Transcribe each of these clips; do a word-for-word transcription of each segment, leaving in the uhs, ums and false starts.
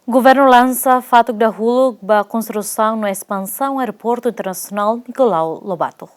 Governu lansa fatuk dahuluk ba konstrusaun no espansaun Aeroportu Internasionál Nicolau Lobato.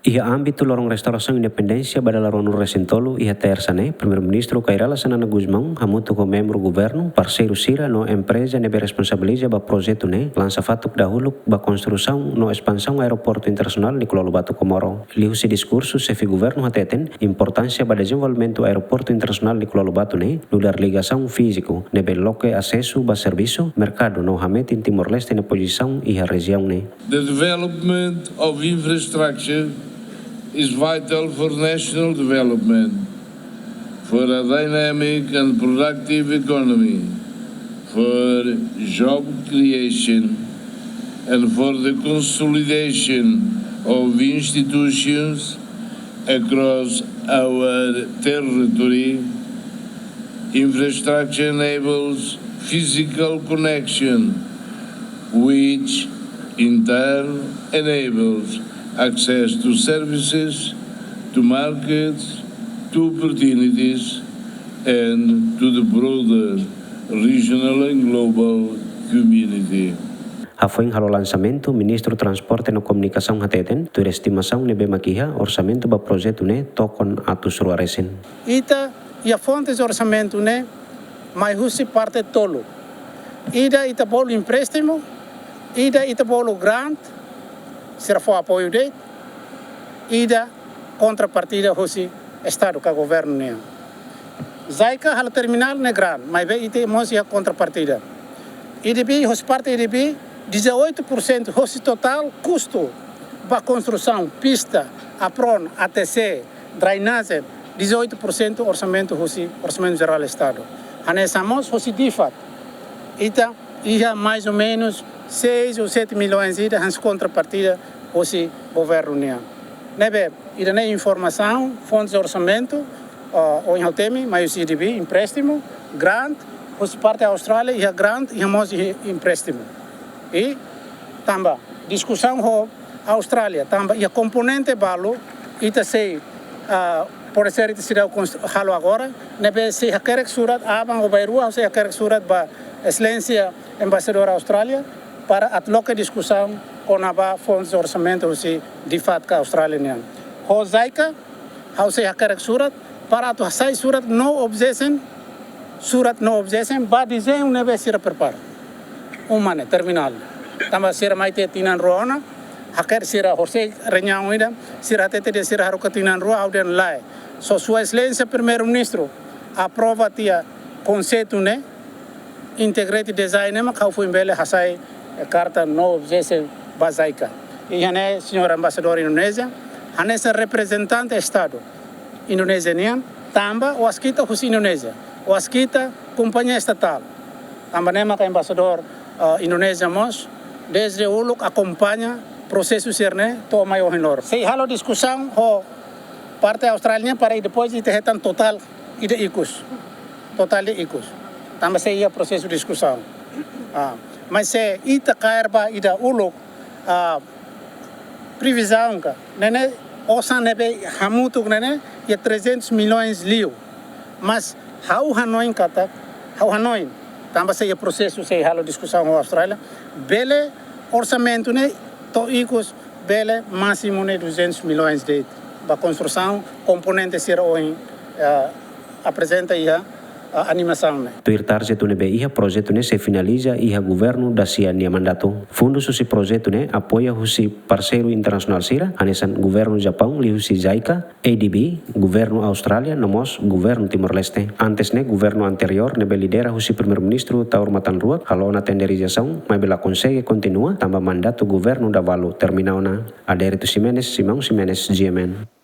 Iha ámbitu loron restaurasaun independénsia ba dala ruanulu-resin-tolu, iha Tersa ne'e, Primeiru-Ministru Kay Rala Xanana Gusmão hamutuk ho membru governu, parseiru sira no empreza ne'ebé responsabiliza ba projetu ne'e, lansa fatuk dahuluk ba konstrusaun no espansaun Aeroportu Internasionál Nicolau Lobato Comoro. Liuhusi diskursu, xefe governu hateten importánsia ba dezenvolvimentu Aeroportu Internasionál Nicolau Lobato ne'e nu'udar ligasaun fíziku ne'ebé loke asesu ba servisu, merkadu no hametin Timor-Leste nia pozisaun iha rejiaun ne'e. The development of infrastructure is vital for national development, for a dynamic and productive economy, for job creation, and for the consolidation of institutions across our territory. Infrastructure enables physical connection, which in turn enables access to services, to markets, to opportunities, and to the broader regional and global community. Hafoin halo lansamentu, Ministru Transporte no Komunikasaun hateten, tuir estimasaun ne'ebé mak iha, orsamentu ba projetu ne'e to'o atus rua resin. Ita iha fontes orsamentu ne'e mai husi parte tolu. Ida ita bolu empréstimu, ida ita bolu grant, sira fó apoiu de'it, ida kontrapartida husi Estadu ka governu nian. JICA halo terminál ne'e grant, maibé ita mós iha kontrapartida. ADB, husi parte ADB, dezoito por cento husi totál kustu ba konstrusaun, pista, apron, ATC, drenajen, dezoito por cento orsamentu husi Orsamentu Jerál Estadu. Hanesan mós husi DFAT, ita iha mais ou menos seis ou sete milhões ida hanesan kontrapartida husi governu nian. Ne'ebé, ida-ne'e informasaun, fontes orsamentu, ah, ohin ha'u temi, mai husi ADB, empréstimu, grant, husi parte Austrália, iha grant, iha mós iha empréstimu. I tanba diskusaun ho Austrália, tanba iha komponente balu, ita sei, ah, pode ser ita seidauk konst-, halo agora, ne'ebé sei hakerek surat, aban ou bainrua, sei hakerek surat ba Exelénsia Embaixadór Austrália, para atu loke diskusaun kona-ba fontes orsamentu husi DFAT ka Austrália nian. Ho JICA, ha'u sei hakerek surat, para atu hasai surat no objection, surat no objection, ba dezeñu ne'ebé sira prepara. Uma ne'e, terminál. Tanba sira mai tiha tinan rua ona, hakerek sira horisehik reuniaun ida, sira hatete dehan sira haruka tinan rua, ha'u dehan lae. Só Sua Exelénsia Primeiru-Ministru aprova tiha konseitu ne'e, integrated design ne'e mak ha'u foin bele hasai, eh, karta no objection ba JICA. I iha ne'e, señór Embaixadór Indonézia, hanesan reprezentante Estadu Indonézia nian, tanba oas kita husi Indonézia, oas kita kompañia estatál. Tanba ne'e maka Embaixadór, ah, Indonézia mós, dezde uluk akompaña prosesu sira-ne'e to'o mai ohin loron. Sei halo diskusaun ho parte Austrália nian para depois ita hetan totál ida ikus. Totál ida ikus. Tanba sei iha prosesu diskusaun. Ah, mas se ita kaer ba ida uluk, ah, previzaun ka, ne'e ne'e osan ne'ebé hamutuk ne'e ne'e iha trezentos milhões liu. Mas ha'u hanoin katak, ha'u hanoin, tanba sei iha prosesu, sei halo diskusaun ho Austrália, bele orsamentu ne'e to'o ikus bele másimu ne'e duzentos milhões de'it ba konstrusaun, komponente sira ohin, eh, aprezenta iha, eh, animasaun ne'e. Tuir tarjetu ne'ebé iha, projetu ne'e sei finaliza iha governu dasia nia mandatu. Fundus husi projetu ne'e apoia husi parseiru internasionál sira, hanesan governu Japaun liuhusi JICA, ADB, governu Austrália, no mós governu Timor-Leste. Antes ne'e, governu anteriór ne'ebé lidera husi Primeiru-Ministru Taur Matan Ruak halo ona tenderizasaun, maibé la konsege kontinua, tanba mandatu governu dala balu termina ona. Adérito Ximenes, Simão Ximenes, GMN.